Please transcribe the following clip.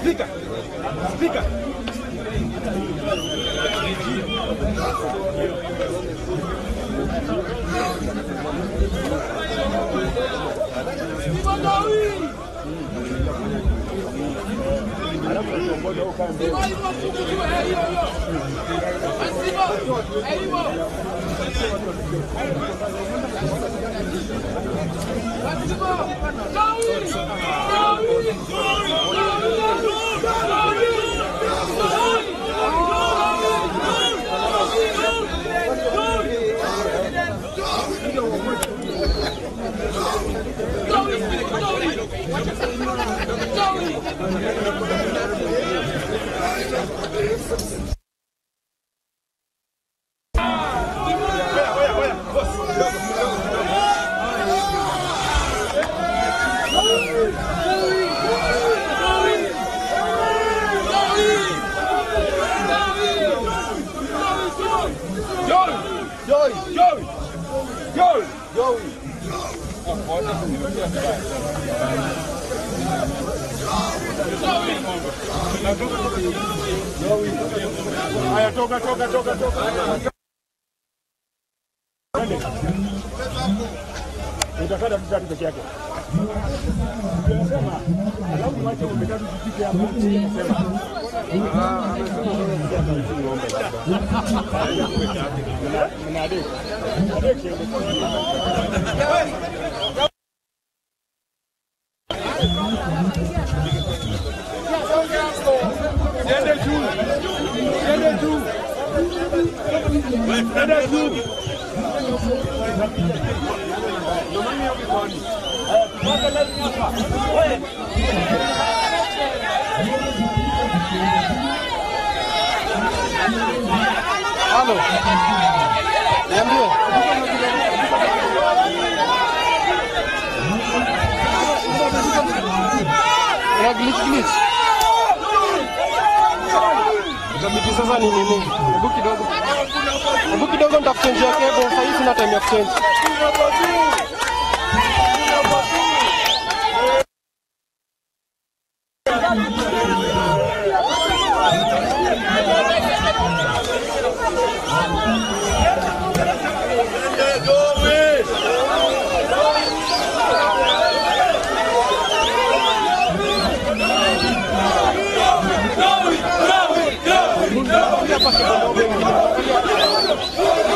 Spika. Spika. Toka, toka, toka, toka. Utakata tu tatu peke yake. Unasema, alafu mwache umetatu tupike hapa. Unasema. Ah, Halo. Niambie. Una glitch glitch. Itabidi sasa ni nini? Hebu kidogo. Hebu kidogo nitakuchange cable. Sasa hivi sina time ya kuchange.